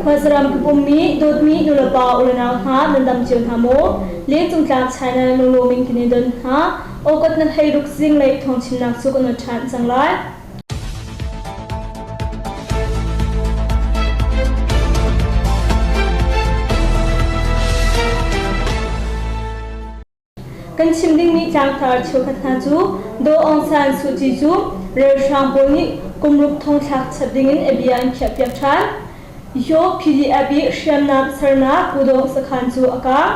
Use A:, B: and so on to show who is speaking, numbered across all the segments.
A: Khuazaram ka pummi dawtmi nulepa ulenau hna nan dam cio hna maw? Lengcung tlang China lunglaw min kan i don hna. Awkot nan hei ruk zinglei thawngchimnak cu kan on ṭhan cang lai. Kan chim dingmi tlangtar cheukhat hna cu Daw Aung San Suu Kyi cu ralhrang pawl nih kumruk thongthlak chap dingin a bia an khiahpiak ṭhan. Yaw PDF i hriamnam sernak Kudawng sakhan cu a kang.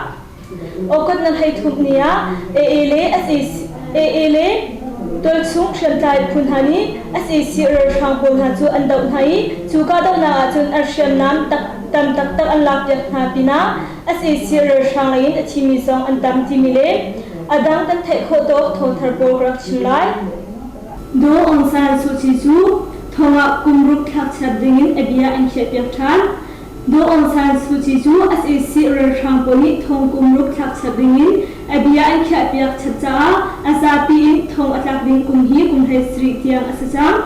A: Awkawt na hlei thumh ni ah AA le sac AA le tualchung hriamtlai phu hna nih sac ralhrang pawl hna cu an doh hna i cu kahdohnak ahcun an hriamnam tak tam taktak an lakpiak hna pinah sac ralhrang lei in a thimi zong an tam timi le a dang kan theih khawh tawk thawngthar pawl ka rak chim lai. Daw Aung San Suu Kyi cu thong ah kum ruk thlak chap dingin a bia an khiahpiak ṭhan. Daw Aung San Suu Kyi cu sac ralhrang pawl nih thong kum ruk thlak chap dingin a bia an khiahpiak chap caah a zapi in thong a tlak ding kum hi kum 17 tiang a si cang.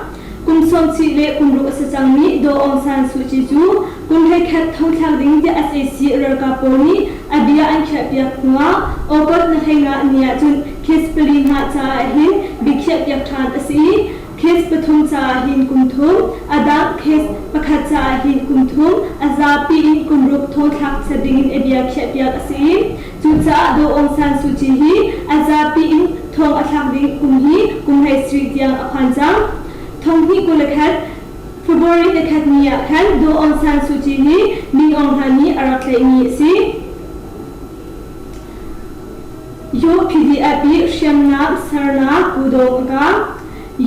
A: Kum sawmchih le kum ruk a si cangmi Daw Aung San Suu Kyi cu kum 11 thongthlak ding tiah sac ralkap pawl nih a bia an khiahpiak hnuah August na 15 ni ahcun case pali hna caah hin biakhiahpiak ṭhan a si i case pathum caah hin kum thum, a dang case pakhat caah hin kum thum, a zapi in kum ruk thongthlak set dingin a bia khiahpiak a si i cucaah Daw Aung San Suu Kyi hi a zapi in thong a thlak ding kum hi kum 17 tiang a phan cang. Thong hnih 21 February nikhat ni ah khan Daw Aung San Suu Kyi hi Min Aung Hlaing nih a rak tlaihmi a si. Yaw PDF i hriamnam sernak kudawng a kang.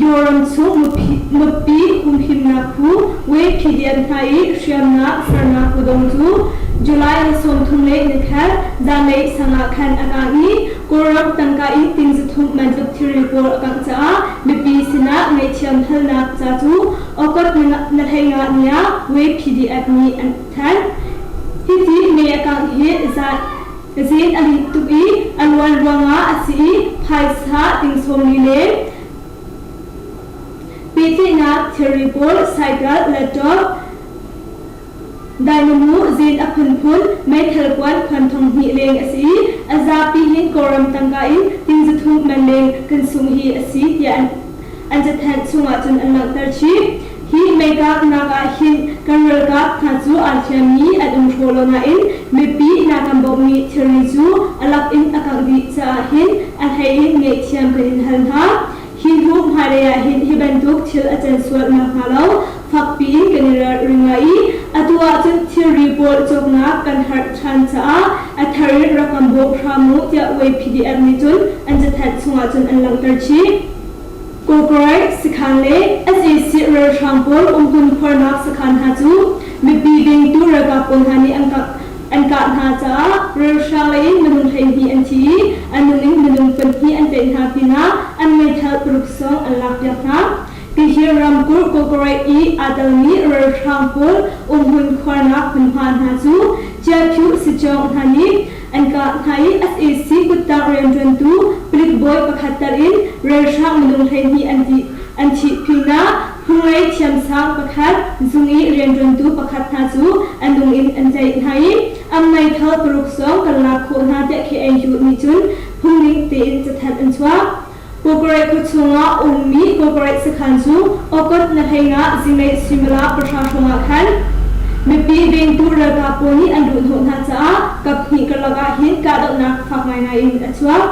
A: Yaw ram chung mipi humhimnak phu We PDF hna i hriamnam sernak kudawng cu July ni 31 zanlei sang ah khan a kang i Kawlram tangka in ting zathum man tluk thilri pawl a kangh caah mipi sinah ngaihthiam halnak ca cu August na 15 ni ah We PDF nih an thanh. Hiti mei a kangh hi zin a linh tuk i a luan ruangah a si i phaisa ting sawmli le pehtlaihnak thilri pawl cycle, laptop, dynamo zin a phunphun, meithal kuan khuan thong hnih leng a si i a zapi hin Kawlram tangka in ting zathum man leng kan sung hi a si tiah an cathanh chungah cun an langhter chih. Hi meikaknak ah hin kan ralkap hna cu aa hliammi an um hraw lo nain mipi na kan bawmhmi thilri cu a lak in a kangh dih caah hin a hlei in ngaihthiam kan in hal hna. Hi hnu hmailei ah hin hi bantuk thil a can sual nakhnga lo fakpi in kan i ralring lai i atu ahcun thilri pawl cawknak kan harh ṭhan caah a thar in rak kan bawm hram u tiah UAPDF nih cun an cathanh chungah cun an langhter chih. Kawlkarai sakhan le sac ralhrang pawl umhmun khuarnak sakhan hna cu mipi vengtu ralkap pawl hna nih an kah hna caah ralhrang lei in minung 12 an thi i a nung in minung pahnih an tlaih hna pinah an meithal paruk sawng an lakpiak hna. Tihi ramkulh Kawlkarai i aa telmi ralhrang pawl umhmun khuarnak hmunhma hna cu Chiaphu Sichong hna nih an kah hna i sac kuttang rianṭuantu palik bawi pakhat tal in ralhrang minung 12 an thih pinah phunglei thiamsang pakhat, zung i rianṭuantu pakhat hna cu a nung in an tlaih hna i an meithal paruk zong kan lak khawh hna tiah KNU nih cun phungning tein cathanh an chuah. Kawkarai khua chungah ummi Kawkarai sakhan cu August na 15 zinglei suimilam pahra hrawngah khan mipi vengtu ralkap pawl nih an luhhnawh hna caah kaphnih karlak ah hin kahdohnak fak ngaingai in a chuak.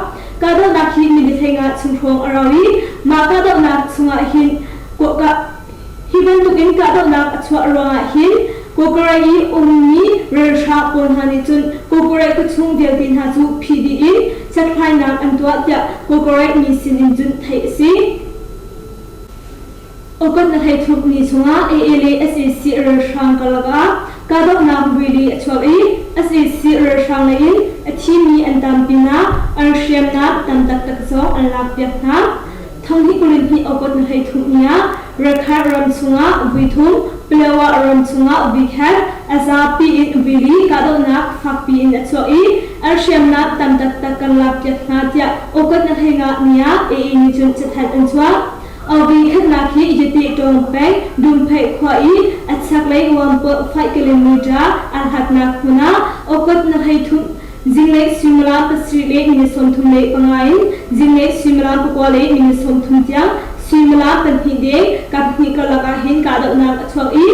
A: Kahdohnak hi minute 15 chung hrawng a rau i mah kahdohnak chungah hin Hi bantukin kahdohnak a chuah ruangah hin Kawkarai i ummi ralhrang pawl hna nih cun Kawkarai khuachung vialte hna cu phih dih in hlathlainak an tuah tiah Kawkarai mi sinin cun theih a si. August na 13 ni chungah AA le sac ralhrang karlak ah kahdohnak rili a chuak i sac ralhrang lei in a thimi an tam pinah an hriamnam tam taktak zong an lakpiak hna. Thonghnih 22 August ni 13 ni ah Rakhine ram chungah vui thum, Palawa ram chungah vui khat, a zapi in vui li kahdohnak fakpi in a chuak i an hriamnam tam taktak kan lakpiak hna tiah August ni 15 ni ah AA nih cun cathanh an chuah. Awvi khatnak hi Yate Tawng peng Dumphei khua i a chaklei 1.5 kilometer aa hlatnak hmun ah August na 13 zinglei suimilam 7 le minute 35 in zinglei suimilam 9 le minute 30 tiang suimilam pahnih deng kaphnih karlak ahhin kahdohnak a chuak i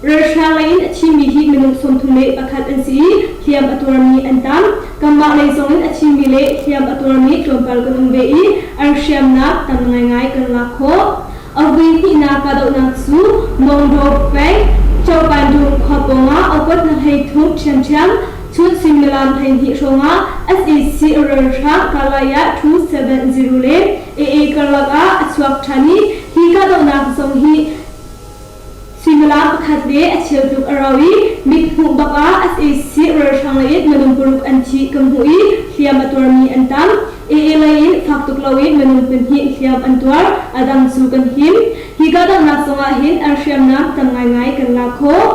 A: Ralhrang lei in a thimi hi minung 31 an si i hliam a tuarmi an tam. Kanmah lei zong in a thimi le hliam a tuarmi tlawmpal kan um ve i an hriamnak tam ngaingai kan lak khawh. A vui hnihnak kahdohnak cu Mawngdaw peng Chawpandung khua pawngah August na 13 ṭhiamṭhiam chun suimilam 12 hrawngah sac ralhrang Kalaya 270 le AA karlak ah a chuak ṭhan i hi kahdohnak zong hi Suimilam pakhat le a cheu tluk a rau i mithmuh bak ah sac ralhrang lei in minung paruk an thi kan hmuh i hliam a tuarmi an tam. AA lei in fak tuk loin minung pahnih hliam an tuar, a dang cu kan him. Hi kahdohnak zongah hin an hriamnam tam ngaingai kan lak khawh.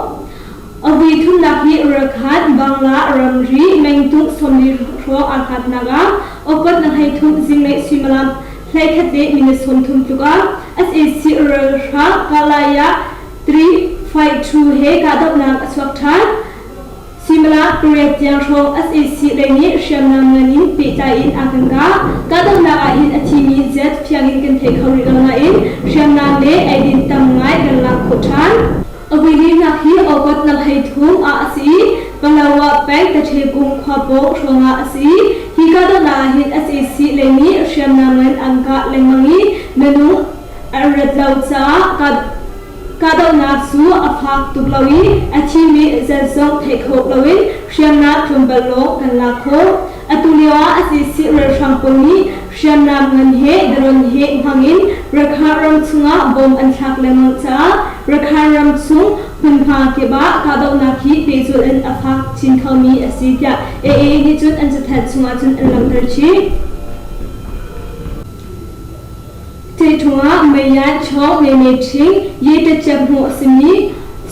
A: A vui thumnak hi Rakhan, Bangla ramri mengtung 40 hrawng aa hlatnak ah August na 13 zinglei suimilam 11 le minute 30 tluk ah sac ralhrang Kalaya 352 he kahdohnak a chuak ṭhan. Suimilam pariat tiang hrawng sac lei nih hriamnam ngan in pehtlai in aa kan kah. Kahdohnak ah hin a thimi zat fiang in kan thei kho rih lo nain hriamnam le eidin tam ngai kan lak khawh ṭhan. A vuilinak hi August na 13 ah a si i Palawa peng Taṭhekung khua pawng hrawngah a si. Hi kahdohnak ah hin sac lei nih hriamnam ngan an kah lengmang i minung an rat lo caah kahdohnak cu a fak tuk lo i a thimi zat zong theih khawh loin hriamnam tlawmpal lawng kan lak khawh. Atu lio ah sac ralhrang pawl nih hriamnam ngan he drone he hmang in Rakhine ram chungah bomb an thlak lengmang caah Rakhine ram chung hmunhma kip ah kahdohnak hi pehzulh in a fak chin khomi a si tiah AA nih cun an cathanh chungah cun an langhter chih. Ṭihṭung ah meian chawng meme ṭhing ye-ṭetṭiap hmuh a simi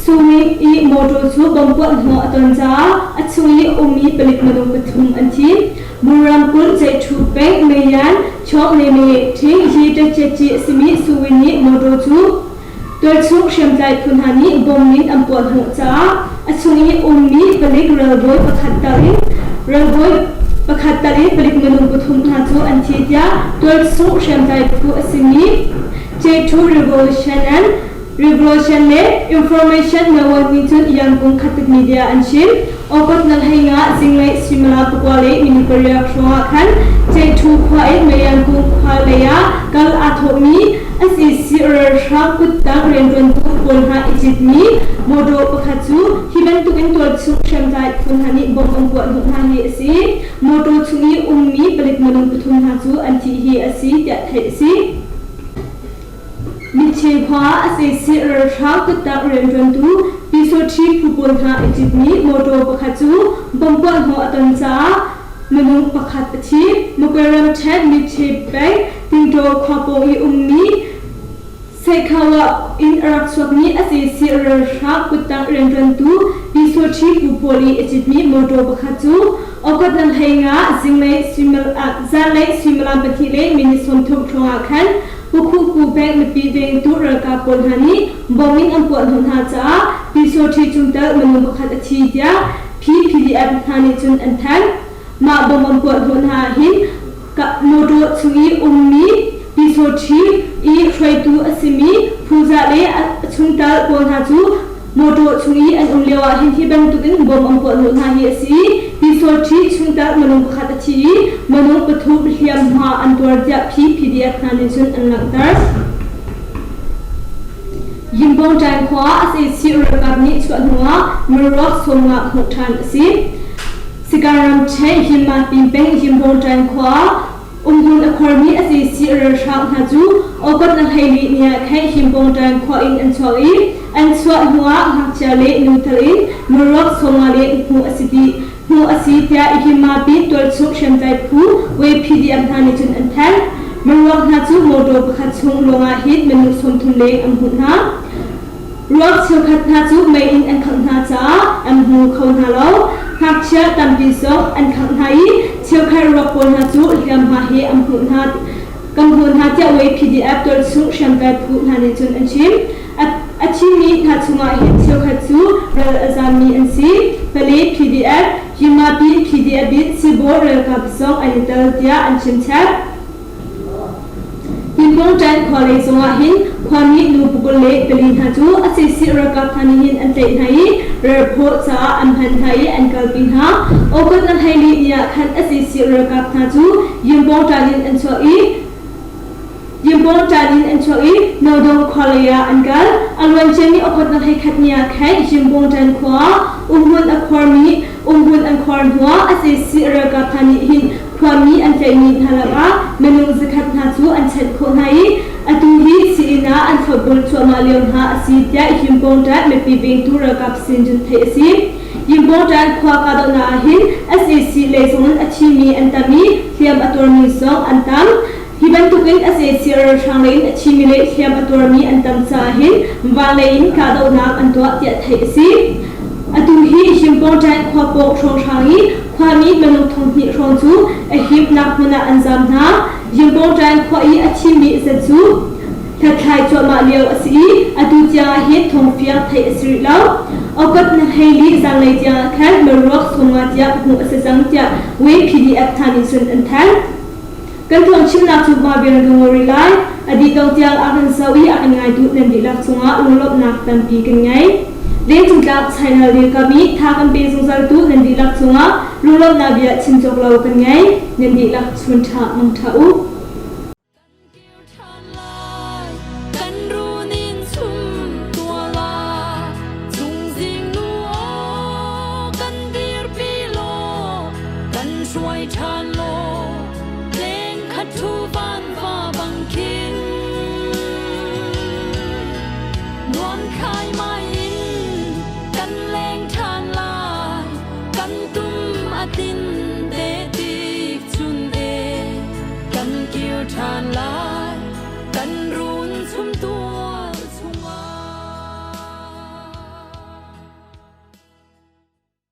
A: Suwing i mawṭaw cu bomb puahhnawh a ton caah a chung i a ummi palik minung pathum an thi. Mur ramkulh Ceihṭhu peng meian chawng meme ṭhing ye-ṭetṭiap a simi Suwing i mawṭaw cu Tualchung hriamtlai phu hna nih bomb in an puahhnawh caah a chung i ummi palik ralbawi pakhat tal in ralbawi pakhat tal in palik minung pathum hna cu an thi tiah tualchung hriamtlai phu a simi J2 Revolution and Revolution le Information Network nih cun Yangon Khatit Media an chim. August na 15 zinglei suimilam pakua le minute pariat hrawng ah khan J2 khua in Mayangkung khua lei ah kal aa thawhmi sac ralhrang kuttang rianṭuantu pawl hna i citmi mawṭaw pakhat cu hi bantukin tualchung hriamtlai phu hna nih bomb an puah hnawh hna hi a si. Mawṭaw chung i ummi palik minung pathum hna cu an thih hi a si tiah theih a si. Mitche khua sac ralhrang kuttang rianṭuantu Pyusawṭhi phu pawl hna i citmi mawṭaw pakhat cu bomb puah hnawh a ton caah minung pakhat a thi. Magwe ramṭhen Mitche peng Tingṭaw khua pawng i ummi Seikhawa in a rak chuakmi sac ralhrang kuttang rianṭuantu Pyusawṭhi phu pawl i a citmi mawṭaw pakhat cu August na 15 zinglei zanlei suimilam pahnih le minute 30 hrawng ah khan Pukhuku Bank mipi vengtu ralkap pawl hna nih bomb in an puah hnawh hna caah Pyusawṭhi chungtel minung pakhat a thi tiah PPDF hna nih cun an thanh. Mah bomb an puah hnawh hna ahhin mawṭaw chung i ummi Pyusawṭhi i hruaitu a simi Phuza le a chungtel pawl hna cu Mawṭaw chung i an um lioah hin hi bantukin bom an puah hnawh hna hi a si. Pyusawṭhi chungtel minung pakhat a thi i minung pathum hliamhma an tuar tiah PPDF hna nih cun an langhter. Yimbawngṭaing khua sac ralkap nih chuah hnuah miruak sawmnga hmuh ṭhan a si. Sika ramṭhen Himapin peng Yimbawngṭaing khua Umhmun a khuarmi sac ralhrang hna cu August na 14 ni ah khan Himpawngṭaing khua in an chuak i an chuah hnuah ngakchia le nu tal in miruak 50 le hmuh a si dih hmuh a si tiah Himmapi tualchung hriamtlai phu WPDF hna nih cun an thanh. Miruak hna cu motor pakhat chung lawngah hin minung 30 leng an hmuh hna. Ruak cheukhat hna cu mei in an khangh hna caah an hmu kho hna lo. Ngakchia tampi zong an khangh hna i cheukhat ruak pawl hna cu hliamhma he an hmuh hna. Kan hmuh hna tiah wei PDF tualchung hriamtlai phu hna nih cun an chim. A thimi hna chungah hin cheukhat cu ral a zaammi an si. Pale PDF, Yimapin PDF in Sibaw ralkap zong an i tel tiah an chimchap. Tinpawngṭan khua lei zongah hin khuami nu pakul le pali hna cu a sisih ralkap hna nih hin an tlaih hna i ralphaw caah an hman hna i an kalpi hna. August na hleili ni ah khan a sisih ralkap hna cu Yimpawngṭan in an chuak i Yimpawngṭan in an chuak i Nodong khua lei ah an kal. A luanciami August na 11 ni ah khan Yimpawngṭan khua ah umhmun a khuarmi umhmun an khuar hnuah a sisih ralkap hna nih hin Khuami an tlaihmi hna lakah minung zakhat hna cu an chanh khawh hna i atu hi sii-inn ah an thlopbul cuahmah lio hna a si tiah Yimpawngṭan mipi vengtu ralkap sin cun theih a si. Yimpawngṭan khua kahdohnak ah hin sac lei zongin a thimi an tam i hliam a tuarmi zong an tam. Hi bantukin sac ralhrang lei in a thimi le hliam a tuarmi an tam caah hin van lei in kahdohnak an tuah tiah theih a si. Atu hi Yimpawngṭan khua pawng hrawnghrang i Khuami minung 2000 hrawng cu a himnak hmun ah an zaam hna. Yimpawngṭan khua i a thimi zat cu hlathlai cuahmah lio a si i atu tiang ah hin thawngfiang theih a si rih lo. August na hleili zanlei tiang ah khan miruak 50 tiang hmuh a si cang tiah Wei PDF hna nih cun an thanh. Kan thawngchimnak cu mah vial kan ngol rih lai. A dih dong tiang a kan zoh i a kan ngaitu nan dihlak cungah lunglawmhnak tampi kan ngei. Lengcungtlak China dirkam i tha kan pe zungzaltu nan dihlak cungah lunglawmhnak bia chim cawk lo kan ngei. Nan dihlak chun ṭha mang ṭha u.
B: Kan runin chum tua la chungzing nu aw kan dirpi law kan hruai ṭhan law leng khat thu van va bang khin nuam khai mai in kan leng ṭhan lai kan tum a tin te tik chun e kan kir ṭhan lai.